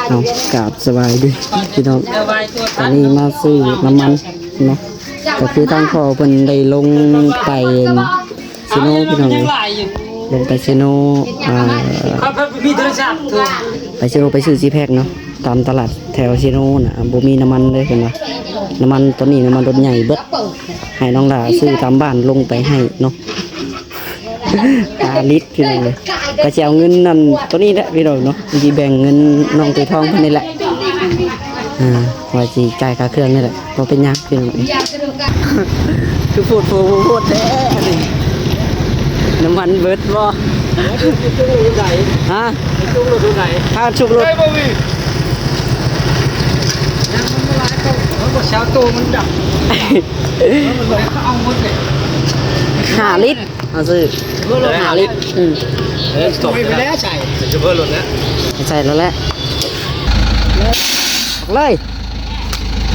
ເອົາ ກາບສະບາຍດີພີ່ນ້ອງ, ຕອນນີ້ມາຊື້ນ້ຳມັນເນາະ, ກໍຄືທາງພໍ່ເພິ່ນໄດ້ລົງໄປເຊໂນພີ່ນ້ອງເອີຍ, ລົງໄປເຊໂນ ອ່າ ໄປເຊໂນໄປຊື້ຊີແພັກເນາະ. ຕາມຕະຫຼາດແຖວເຊໂນນະ ບໍ່ມີນ້ຳມັນເລີຍເພິ່ນວ່າ, ນ້ຳມັນຕອນນີ້ນ້ຳມັນລົດໃຫຍ່ເບິດ, ໃຫ້ນ້ອງຫຼ້າຊື້ຕາມບ້ານລົງໄປໃຫ້ເນາະ ຫ້າລິດພີ່ນ້ອງເອີຍ. ກໍຊິເອົາເງິນນັ້ນໂຕນີ້ແຫຼະພີ່ນ້ອງເນາະ, ຊິແບ່ງເງິນນ້ອງເຕຍທອງເພິ່ນນີ້ແຫຼະ, ອ່າ ວ່າຊິຈ່າຍຄ່າເຄື່ອງນີ້ແຫຼະ. ບໍ່ເປັນຫຍັງພີ່ນ້ອງເອີຍ. ຄືໂພດໂພໂພດແທ້ອັນນີ້, ນ້ຳມັນເບິດບໍ່? ຮະ? ພາກັນຊຸກລົດ. ຍັງມັນບໍ່ຫຼາຍໂຕ, ມັນບໍ່ຊາວໂຕ, ມັນດັບ. ເອົາໝົດເລີຍ ຫ້າລິດ. ເອົາຊື້ ເບິດລົດ ຫ້າລິດ. ອືມ ເອີ ສະຕັອກໄປແລ້ວ ໃສ່ ຊິເບິດລົດແລ້ວ ໃສ່ລົດແລ້ວ ອອກເລີຍ.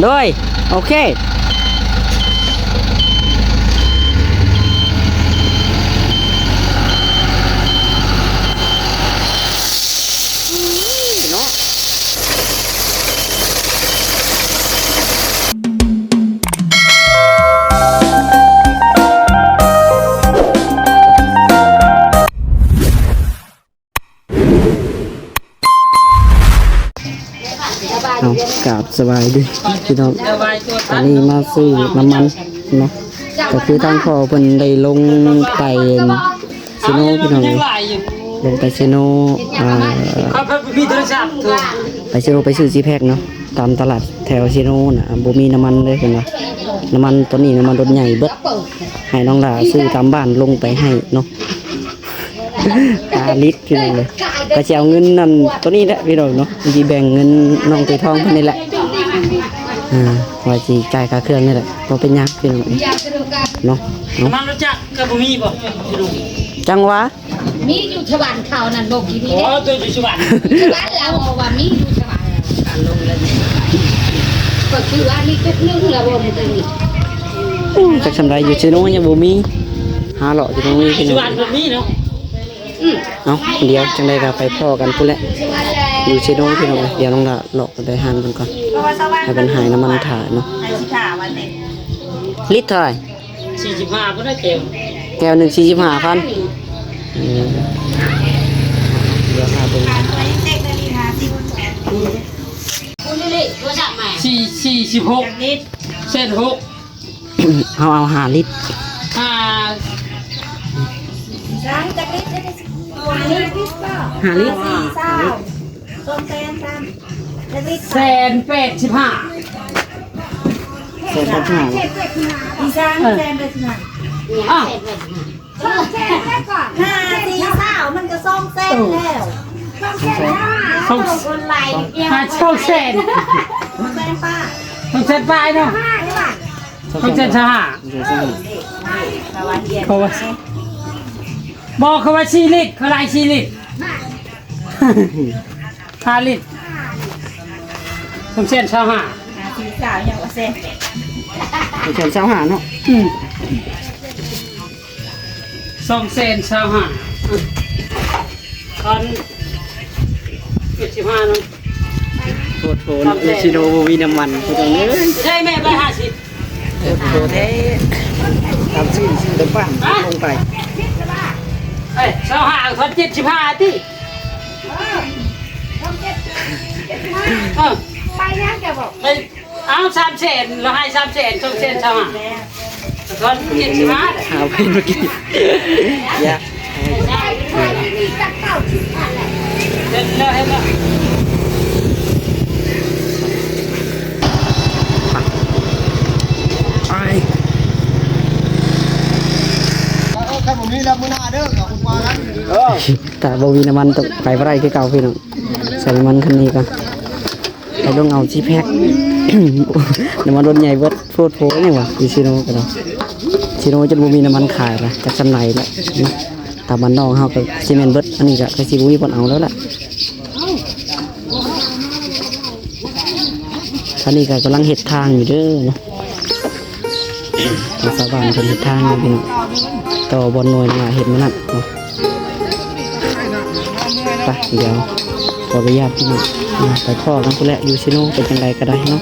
ໂດຍ ໂອເຄ ເນາະ. ເອົາ ກາບສະບາຍດີພີ່ນ້ອງ, ຕອນນີ້ມາຊື້ນ້ຳມັນເນາະ, ກໍຄືທາງພໍ່ເພິ່ນໄດ້ລົງໄປເຊໂນພີ່ນ້ອງເອີຍ, ລົງໄປເຊໂນ ອ່າ ໄປເຊໂນໄປຊື້ຊີແພັກເນາະ. ຕາມຕະຫຼາດແຖວເຊໂນນະ ບໍ່ມີນ້ຳມັນເລີຍເພິ່ນວ່າ, ນ້ຳມັນຕອນນີ້ນ້ຳມັນລົດໃຫຍ່ເບິດ, ໃຫ້ນ້ອງຫຼ້າຊື້ຕາມບ້ານລົງໄປໃຫ້ເນາະ. ຫ້າລິດພີ່ນ້ອງເອີຍ, ກໍຊິເອົາເງິນນັ້ນໂຕນີ້ແຫຼະພີ່ນ້ອງເນາະ, ຊິແບ່ງເງິນນ້ອງເຕຍທອງເພິ່ນນີ້ແຫຼະ, ອ່າ ວ່າຊິຈ່າຍຄ່າເຄື່ອງນີ້ແຫຼະ. ບໍ່ເປັນຫຍັງພີ່ນ້ອງເອີຍ ເນາະ. ນ້ຳມັນລົດຈັກກໍບໍ່ມີບໍ່? ຈັ່ງຫວາ ມີຢູ່ສະຫວັນເຂົານັ້ນບໍ່? ກິນນີ້ ອໍ ເດ້ ຕົວຢູ່ສະຫວັນ ສະຫວັນລາວເວົ້າວ່າມີຢູ່ສະຫວັນ. ກໍຄືວ່າມີຕຸກໜຶ່ງລະບໍ່ໄດ້ຕົວນີ້. ອືມ ຈັກສ່ຳໃດ ຢູ່ເຊໂນຍັງບໍ່ມີ, ຫາເລາະຢູ່ບໍ່ມີພີ່ນ້ອງ. ສະຫວັນບໍ່ມີເນາະ. ອືມ ເອົາ ດຽວຈັ່ງໃດກໍໄປພໍ້ກັນພຸ້ນແຫຼະ, ຢູ່ເຊໂນພີ່ນ້ອງເອີຍ. ດຽວນ້ອງລະເລາະໄປຮ້ານເພິ່ນກ່ອນ ໃຫ້ເພິ່ນຫາຍນ້ຳມັນຖ້າເນາະ. ລິດເທົ່າໃດ? ສີ່ສິບຫ້າພຸ້ນນະແກ້ວ, ແກ້ວໜຶ່ງສີ່ສິບຫ້າພັນ. ອືມ ດຽວຫາເບິ່ງ ສີ່ ສີ່ສິບຫົກ ເຊັນຫົກ. ເຮົາເອົາຫ້າລິດ ຫ້າ ຫ້າລິດ ຫ້າລິດ ສອງແສນ ສາມ ແສນແປດສິບຫ້າ ແສນແປດສິບຫ້າ ອີສານ ເອີ ແສນແປດສິບຫ້າ ອ້າວ ສອງແສນແລ້ວກໍ ຫ້າສີ່ຊາວ ມັນກໍສອງແສນແລ້ວ ສອງແສນ ສອງ ສອງແສນ ສອງແສນປາຍ ສອງແສນປາຍເນາະ ສອງແສນຊາວຫ້າ ເຂົາວ່າ ບໍ່ ເຂົາວ່າສີ່ລິດ ເຂົາໄລ່ສີ່ລິດ ຫ້າລິດ ສອງແສນຊາວຫ້າ ຫ້າສີ່ຊາວ ຍັງວ່າແສນ ສອງແສນຊາວຫ້າເນາະ ອືມ ສອງແສນຊາວຫ້າ ອັນ ເຈັດສິບຫ້າເນາະ ໂພດໂພ ສອງແສນ ຊິໂນບໍ່ມີນ້ຳມັນ ພີ່ນ້ອງເອີຍ ໃຊ້ແມ່ໄປຫ້າສິບ ໂພດໂພແທ້ ຕາມຊື່ ຊື່ເດີ ປ້າ ຮະ ລົງໄປ ເອີຍ ຊາວຫ້າ ເຂົາເຈັດສິບຫ້າຕິ ເອີ ໄປຍັງແກບອກ ໄປ ເອົາ ສາມແສນ ລະໃຫ້ສາມແສນ ສອງແສນຊາວຫ້າ ຕອນເຈັດສິບຫ້າ ຫາໄປເມື່ອກີ້ ຢ່າ ເຫັນແລ້ວ ເຫັນແລ້ວ ໄປ ເອີ ຄັນບໍ່ມີແລ້ວມື້ໜ້າເດີ ເອົາຄົນວ່າກັນ ເອີ ຖ້າບໍ່ມີນ້ຳມັນ ຕ້ອງໄປບໍ່ໄດ້ຄືເກົ່າ ພີ່ນ້ອງ ໃສ່ນ້ຳມັນຄັນນີ້ກ່ອນ ໄປລົງເອົາຊີແພັກ ນ້ຳມັນລົດໃຫຍ່ເບິດ ໂພດໂພຫຍັງວະ ຢູ່ເຊໂນກໍໄດ້ ເຊໂນຈົນບໍ່ມີນ້ຳມັນຂາຍລະ ຈັກສ່ຳໃດລະ ຕາມບ້ານນອກເຮົາກໍຊິແມ່ນເບິດ ອັນນີ້ກໍຄືຊິບໍ່ມີບ່ອນເອົາແລ້ວລະ ອັນນີ້ກໍກຳລັງເຮັດທາງຢູ່ເດີເນາະ ຊາວບ້ານເພິ່ນເຮັດທາງຢູ່ ຕໍ່ບ່ອນໜ່ວຍເຮັດມື້ນັ້ນເນາະ ໄປ ດຽວ ຂໍອະນຸຍາດພີ່ນ້ອງ ອ່າ ໄປພໍ້ກັນພຸ້ນແຫຼະ ຢູ່ເຊໂນ ເປັນຈັ່ງໃດກໍໄດ້ເນາະ.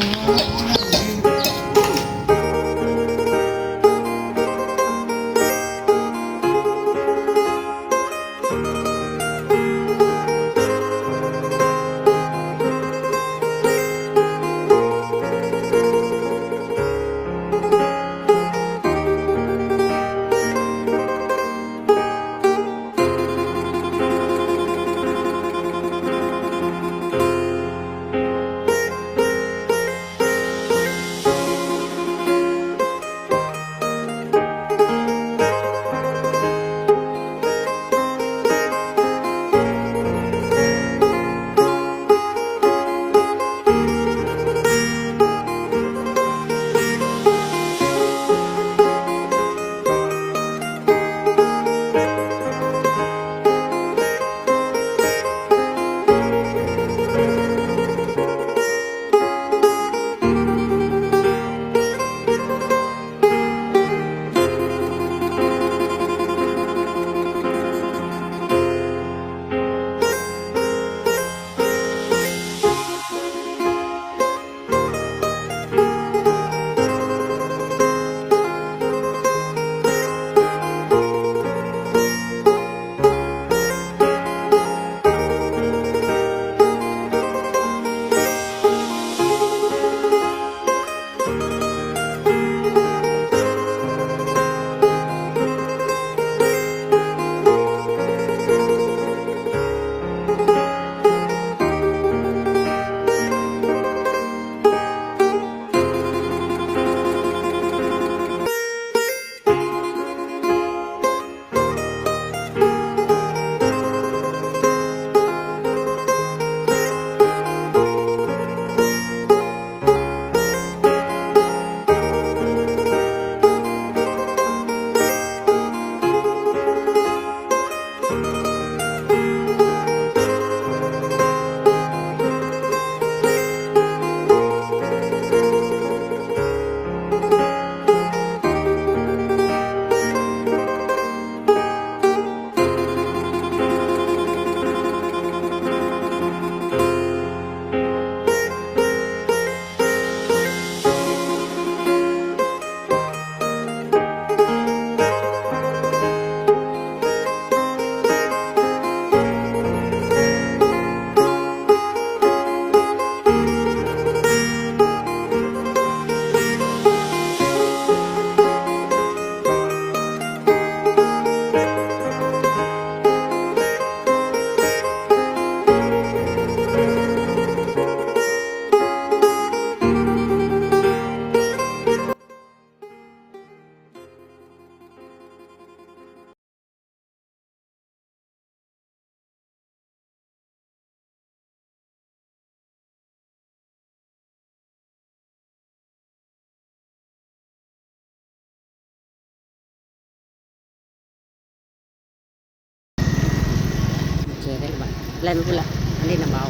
ໂອເຄ ໄດ້ລະບາດ ແລ່ນໄປພຸ້ນລະ ອັນນີ້ນຳເບົາ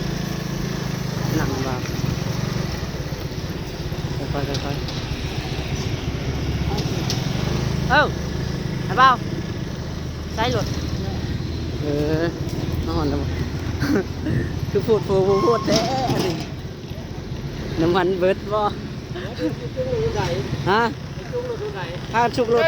ນຳເບົາ ຄ່ອຍໆ ຄ່ອຍໆ ເອີ ນຳເບົາ ໃສ່ລົດ ເອີ ມາຮອດແລ້ວບໍ່ ຄືໂພດໂພໂພດແທ້ອັນນີ້ ນ້ຳມັນເບິດບໍ່? ຮະ? ພາກັນຊຸກລົດ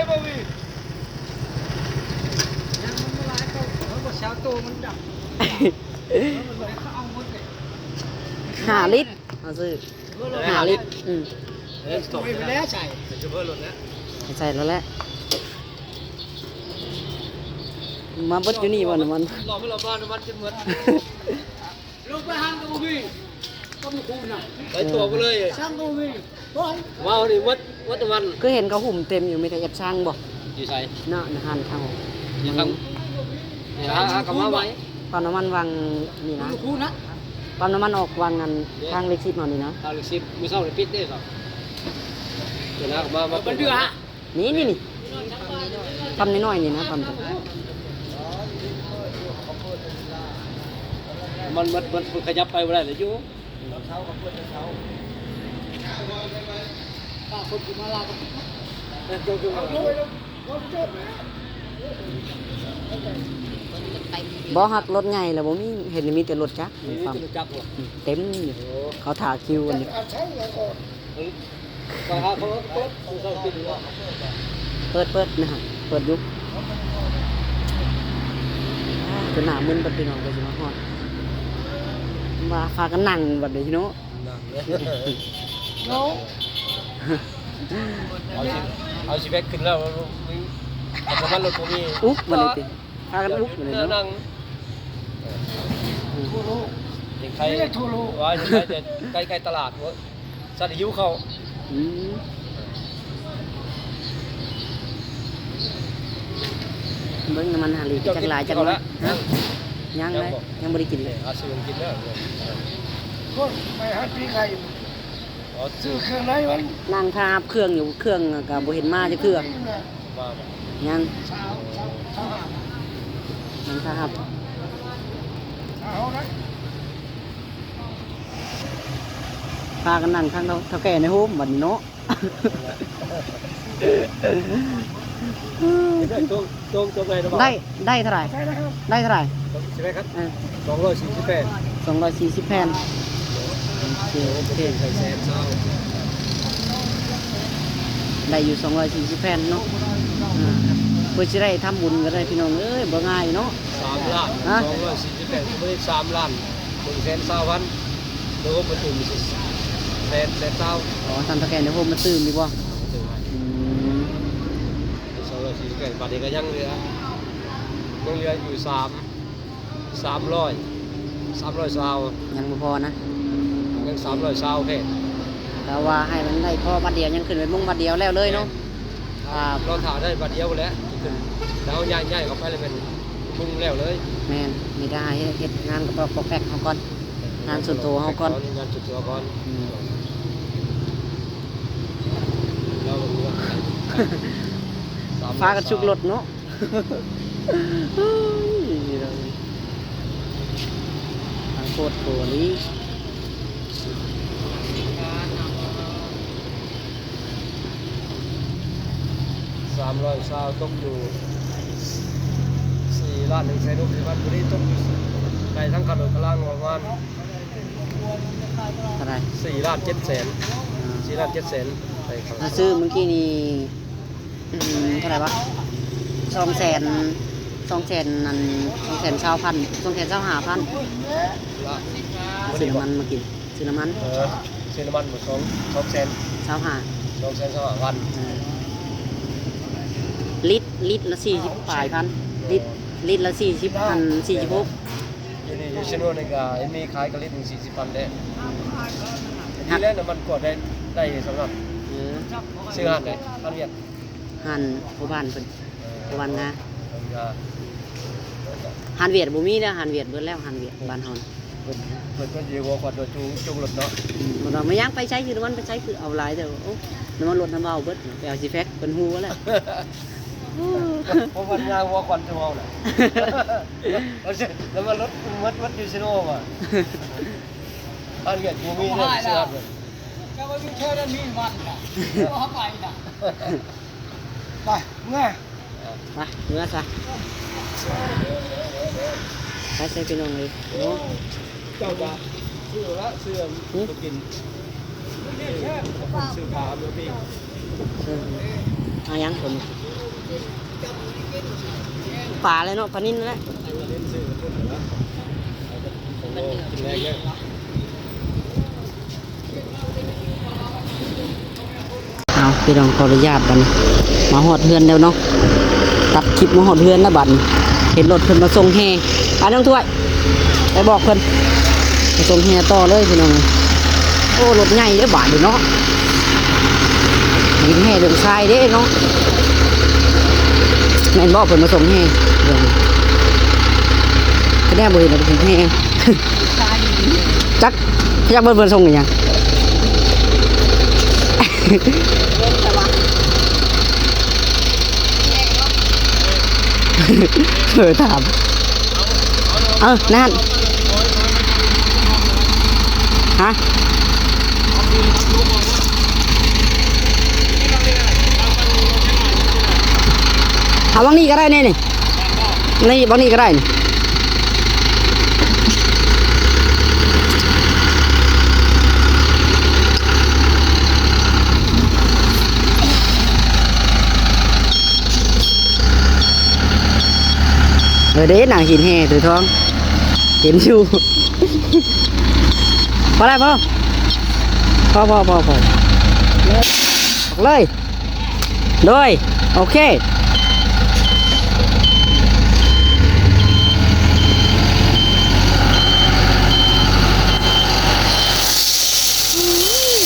ຫ້າລິດ ເຮົາຊື້ຫ້າລິດ ອືມ ໃສ່ໂລດແຫຼະ ມາເບິດຢູ່ນີ້ບໍ່ນ້ຳມັນ ລອບໄປລອບມານ້ຳມັນຈົນໝົດ. ລົງໄປຫັ້ນກໍບໍ່ມີ ກໍບໍ່ຄຸ້ມນະ ໄປຕົວະໄປເລີຍ ຊ່າງກໍບໍ່ມີ ເວົ້ານີ້ໝົດ ໝົດແຕ່ມັນ ຄືເຫັນເຂົາຫຸ້ມເຕັມຢູ່ ມີແຕ່ເອັດຊ່າງບໍ່? ຢູ່ໃສ? ເນາະ ໃນຮ້ານເຂົາ ຢູ່ທາງ ຫາ ຫາກໍມາໄວ້ ປ້ຳນ້ຳມັນວັງນີ້ນະ ປ້ຳນ້ຳມັນອອກວັງອັນ ທາງເລັກສິບເຮົານີ້ນະ ທາງເລັກສິບ ມື້ເຊົ້ານີ້ປິດເດ້ ເຈົ້າ ເດີນຫາກໍມາ ມາ ມັນເດືອ ນີ້ ນີ້ ນີ້ ປ້ຳນ້ອຍໆ ນີ້ນະ ປ້ຳ ມັນ ມັນ ມັນຂະຫຍັບໄປບໍ່ໄດ້ແລ້ວຢູ່ ເອີ ບໍ່ ຫາກລົດໃຫຍ່ລະບໍ່ມີ ເຫັນມີແຕ່ລົດຈັກ ມີແຕ່ລົດຈັກບໍ່? ອືມ ເຕັມຢູ່ ໂອ້ ເຂົາຖ້າຄິວກັນຢູ່. ເອີ ເຂົາຫາເຂົາເປີດ ເຂົາປິດຢູ່ແລ້ວ ເປີດ ເປີດນະ ເປີດຢູ່. ຈົນໜ້າມຶນບັດ ພີ່ນ້ອງ ກວ່າຊິມາຮອດ ວ່າພາກັນນັ່ງບັດນີ້ເນາະ ນັ່ງເລີຍ ເອົາຊິ ເອົາຊິແບັກຂຶ້ນແລ້ວ ມັນ ມັນລົດບໍ່ມີ ອຸບບັດນີ້ຕິ ພາກັນອຸບບັດນີ້ເນາະ ນັ່ງ ເອີ ທົ່ວໂລກ ຍັງໄຄ ມີແຕ່ທົ່ວໂລກ ວ່າຍັງໄຄແຕ່ໃກ້ໆຕະຫຼາດ ສັດຫິວເຂົ້າ ອືມ ເບິ່ງນ້ຳມັນຫາລີກ ຈັກຫຼາຍຈັກໜ້ອຍ ຮະ ຍັງ ຍັງເລີຍ ຍັງບໍ່ ຍັງບໍ່ໄດ້ກິນເລີຍ ອາ ຊື້ກິນແລ້ວ ໂອ້ຍ ໄປຫາປີກໄກ່ ອໍ ຊື້ເຄື່ອງໃນມັນ ນັ່ງຖ້າຮັບເຄື່ອງຢູ່ ເຄື່ອງກໍບໍ່ເຫັນມາຈັກເທື່ອ ມາບໍ່ ຍັງ ສາມ ສາມ ສາມ ນັ່ງຖ້າຮັບ ເອົາໄດ້ ພາກັນນັ່ງທາງເຖົ້າ ເຖົ້າແກ່ໃນໂຮມບັດນີ້ເນາະ ໄດ້ໂຕ ໂຕ ໂຕໃດລະບໍ່? ໄດ້ ໄດ້ເທົ່າໃດ? ໄດ້ເທົ່າໃດ? ຊິໄດ້ຄັບ ເອີ ສອງຮ້ອຍສີ່ສິບແຜ່ນ ສອງຮ້ອຍສີ່ສິບແຜ່ນ ໂອເຄ ໂອເຄ ໄດ້ຢູ່ສອງຮ້ອຍສີ່ສິບແຜ່ນເນາະ ອ່າ ເພື່ອຊິໄດ້ທຳບຸນກໍໄດ້ ພີ່ນ້ອງເອີຍ ບໍ່ງ່າຍເນາະ ສາມລ້ານ ຮະ ສອງຮ້ອຍສີ່ສິບແຜ່ນ ບໍ່ໄດ້ສາມລ້ານ ໜຶ່ງແສນຊາວພັນ ໂດຍໂຮມມາຕື່ມ ແສນ ແສນຊາວ ອໍ ທ່ານເຖົ້າແກ່ໂດຍໂຮມມາຕື່ມຢູ່ບໍ່? ອືມ ສອງຮ້ອຍສີ່ສິບແຜ່ນ ບາດນີ້ກໍຍັງເຫຼືອ ຍັງເຫຼືອຢູ່ສາມ ສາມຮ້ອຍ ສາມຮ້ອຍຊາວ ຍັງບໍ່ພໍນະ ຍັງສາມຮ້ອຍຊາວແຜ່ນ ກໍວ່າໃຫ້ມັນໄດ້ພໍບັດດຽວ ຍັງຂຶ້ນໄປມຸງບັດດຽວແລ້ວເລີຍເນາະ ແມ່ນ ອ່າ ລໍຖ້າໄດ້ບັດດຽວແຫຼະ ແລ້ວຍ້າຍ ຍ້າຍເຂົ້າໄປແລ້ວແມ່ນມຸງແລ້ວເລີຍ ແມ່ນ ມີແຕ່ໃຫ້ເຮັດ ເຮັດງານກະປອກປອກແປກເຮົາກ່ອນ ງານສ່ວນຕົວເຮົາກ່ອນ ງານສ່ວນຕົວກ່ອນ ອືມ ຟ້າກັນຊຸກລົດເນາະ ໂອ້ຍ ທາງໂຄດໂກລີ ສາມຮ້ອຍຊາວ ຕົກຢູ່ສີ່ລ້ານໜຶ່ງແສນຫົກສິບພັນ ຜູ້ນີ້ຕົກຢູ່ ໄດ້ທັງຄ່າລົດຄ່າລາງປະມານ ເທົ່າໃດ? ສີ່ລ້ານເຈັດແສນ ອ່າ ສີ່ລ້ານເຈັດແສນ ໄດ້ຄ່າລົດ ເຮົາຊື້ມື້ກີ້ນີ້ ອືມ ເທົ່າໃດວະ? ສອງແສນ ສອງແສນ ອັນ ສອງແສນຊາວພັນ ສອງແສນຊາວຫ້າພັນ ຊື້ນ້ຳມັນມາກິນ ຊື້ນ້ຳມັນ ເອີ ຊື້ນ້ຳມັນໝົດສອງ ສອງແສນຊາວຫ້າ ສອງແສນຊາວຫ້າພັນ ເອີ ລິດ ລິດລະສີ່ສິບປາຍພັນ ລິດ ລິດລະສີ່ສິບພັນ ສີ່ສິບຫົກ ຢູ່ນີ້ ຢູ່ເຊໂນນີ້ກໍເຫັນມີຂາຍກະລິດໜຶ່ງສີ່ສິບພັນເດ້ ດີແລ້ວ ນ້ຳມັນກວດໄດ້ ໄດ້ສຳລັບ ເອີ ຊື້ຮ້ານໃດ? ຮ້ານຫວຽດ ຮ້ານພໍ່ບ້ານເພິ່ນ ເອີ ພໍ່ບ້ານງາ ເພິ່ນກໍ ຮ້ານຫວຽດບໍ່ມີແລ້ວ ຮ້ານຫວຽດເບິດແລ້ວ ຮ້ານຫວຽດບ້ານເຮົາ ເພິ່ນ ເພິ່ນກໍຊິຫົວຂວັນໂດຍຈຸ ຈຸລົດເນາະ ອືມ ເພິ່ນວ່າ ມາຍັງໄປໃສ ຄືນ້ຳມັນໄປໃສ ຄືເອົາຫຼາຍແທ້ ໂອ້ ນ້ຳມັນລົດນ້ຳເວົ້າເບິດ ໄປເອົາຊິແຟກ ເພິ່ນຮູ້ແລ້ວ ເພິ່ນວ່າຍາງຫົວຂວັນຈຸເຮົານະ ນ້ຳມັນລົດໝົດ ໝົດຢູ່ເຊໂນວ່າ ຮ້ານຫວຽດບໍ່ມີເດ້ ເຈົ້າວ່າຢູ່ແຖວນັ້ນມີມັນນະ ເອົາໄປນະ ໄປ ເມືອ ໄປ ເມືອຊະ ໄປໃສພີ່ນ້ອງເອີຍ ໂອ້ ເຈົ້າກະຊື້ລະ ຊື້ອັນ ຫືມ ໄປກິນ ຊື້ປາເມືອປີ້ງ ເອີ ເອົາຫຍັງຄົນ ປາແຫຼະເນາະ ປານິນແຫຼະ ປານິນຊື້ກັບເພິ່ນແຫຼະ ກິນແລກເດີ. ເອົາ ພີ່ນ້ອງ ຂໍອະນຸຍາດບັດນີ້ ມາຮອດເຮືອນແລ້ວເນາະ ຕັດຄລິບມາຮອດເຮືອນແລ້ວບັດນີ້ ເຫັນລົດເພິ່ນມາສົ່ງແຮ່ ໄປນ້ອງຖ້ວຍ ໄປບອກເພິ່ນ ມາສົ່ງແຮ່ຕໍ່ເລີຍພີ່ນ້ອງ ໂອ້ ລົດໃຫຍ່ເດ້ບາດນີ້ເນາະ ດິນແຮ່ເດີນຊາຍເດ້ເນາະ ແມ່ນບໍ່ ເພິ່ນມາສົ່ງແຮ່ ແສດງບໍ່ເຫັນວ່າເປັນແຮ່ ຈັກ ຈັກເພິ່ນ ເພິ່ນສົ່ງອີ່ຫຍັງ ເອີ ຖາມ ເອີ ນັ້ນ ຮະ ເອົາຫວ່າງນີ້ກໍໄດ້ນີ້ ນີ້ ຫວ່າງນີ້ກໍໄດ້ນີ້. ເອີເດ້ ນາງຫີນແຫ່ເດີທອງ ເຫັນຢູ່. ພໍແລ້ວ ພໍ ພໍ ພໍ ພໍ ອອກເລີຍ. ໂດຍ ໂອເຄ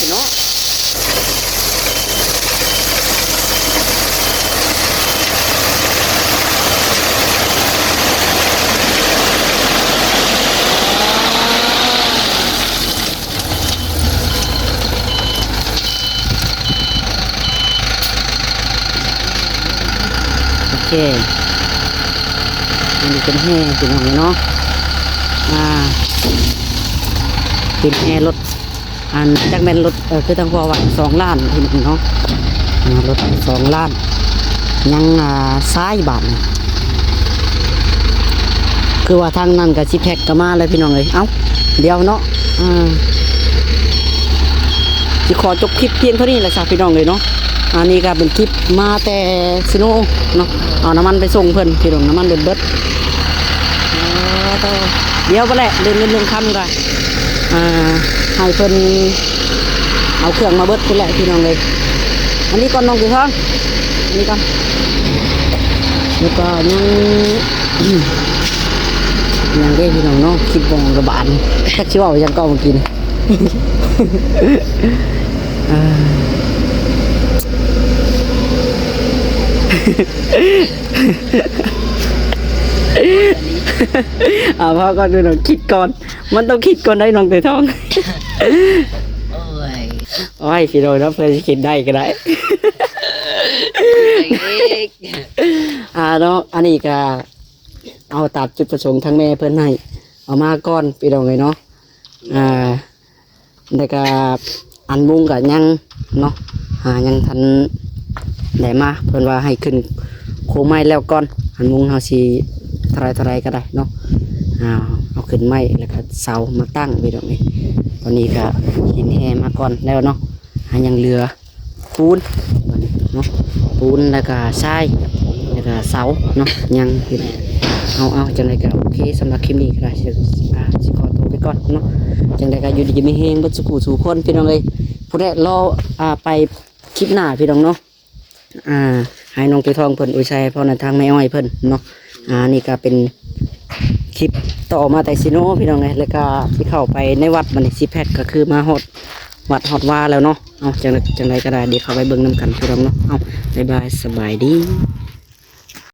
ເນາະ. ໂອເຄ ອັນນີ້ເປັນແຫ່ພີ່ນ້ອງເນາະ ອ່າ ເປັນແຫ່ລົດ ອັນ ຈັກແມ່ນລົດ ເອີ ຄືທາງພໍ່ວ່າສອງລ້ານພີ່ນ້ອງເນາະ ອ່າ ລົດສອງລ້ານ ຍັງ ອ່າ ຊາຍບາດນີ້ ຄືວ່າທາງນັ້ນກໍຊິແພັກກໍມາແລ້ວພີ່ນ້ອງເອີຍ. ເອົ້າ ດຽວເນາະ ອ່າ ຊິຂໍຈົບຄລິບພຽງເທົ່ານີ້ແຫຼະຊະພີ່ນ້ອງເອີຍເນາະ. ອັນນີ້ກໍເປັນຄລິບມາແຕ່ເຊໂນເນາະ ເອົານ້ຳມັນໄປສົ່ງເພິ່ນພີ່ນ້ອງ ນ້ຳມັນເບິດໆ. ດຽວພຸ້ນແຫຼະ ເລື່ອງເງິນເລື່ອງຄຳກໍ ອ່າ ໃຫ້ເພິ່ນເອົາເຄື່ອງມາເບິດພຸ້ນແຫຼະພີ່ນ້ອງເອີຍ. ອັນນີ້ກ່ອນນ້ອງຕີທອງ ອັນນີ້ກ່ອນ ແລ້ວກໍຍັງ ຍັງເດ້ພີ່ນ້ອງເນາະ ຄິດບໍ່ອອກລະບາດ ຈັກຊິເວົ້າຫຍັງເກາະເມື່ອກີ້ນີ້. ອ່າ ເອົາ ພໍກ່ອນພີ່ນ້ອງ ຄິດກ່ອນ ມັນຕ້ອງຄິດກ່ອນໄດ໋ນ້ອງເຕຍທອງ. ໂອ້ຍ ໂອ້ຍ ພີ່ນ້ອງເນາະ ເພື່ອຊິຄິດໄດ້ກໍໄດ້ ອ່າ ເນາະ ອັນນີ້ກໍເອົາຕາມຈຸດປະສົງທາງແມ່ເພິ່ນໃຫ້ເອົາມາກ່ອນ ພີ່ນ້ອງເອີຍເນາະ ອ່າ ແລ້ວກະອັນມຸງກະຍັງເນາະ ຫາຍັງທັນໄດ້ມາ ເພິ່ນວ່າໃຫ້ຂຶ້ນໂຄງໄມ້ແລ້ວກ່ອນ ອັນມຸງເຮົາຊິເທົ່າໃດເທົ່າໃດກໍໄດ້ເນາະ ອ່າ ເອົາຂຶ້ນໄມ້ແລ້ວກະເສົາມາຕັ້ງໄວ້ດອກນີ້. ຕອນນີ້ກະຫີນແຮ່ມາກ່ອນແລ້ວເນາະ ຫາຍັງເຫຼືອ ປູນ ບາດນີ້ເນາະ ປູນ ແລ້ວກະຊາຍ ແລ້ວກະເສົາເນາະ ຍັງຢູ່. ເອົາ ເອົາ ຈັ່ງໃດກໍໂອເຄ ສຳລັບຄລິບນີ້ກໍໄດ້ ຊິ ອ່າ ຊິຂໍຕົວໄປກ່ອນເນາະ. ຈັ່ງໃດກໍຢູ່ດີມີແຮງເບິດສູ່ຜູ້ສູ່ຄົນ ພີ່ນ້ອງເອີຍ. ຜູ້ໃດລໍ ອ່າ ໄປຄລິບໜ້າ ພີ່ນ້ອງເນາະ ອ່າ ໃຫ້ນ້ອງຕີທອງເພິ່ນອວຍໄຊໃຫ້ພອນທາງແມ່ອ້ອຍເພິ່ນເນາະ. ອ່າ ນີ້ກໍເປັນຄລິບຕໍ່ມາແຕ່ເຊໂນ ພີ່ນ້ອງເອີຍ ແລ້ວກໍຊິເຂົ້າໄປໃນວັດ ບາດນີ້ຊິແພັກກໍຄືມາຮອດວັດຮອດວາແລ້ວເນາະ. ເອົາ ຈັ່ງໃດ ຈັ່ງໃດກໍໄດ້ ດຽວເຂົ້າໄປເບິ່ງນຳກັນ ພີ່ນ້ອງເນາະ. ເອົາ ບາຍບາຍ ສະບາຍດີ.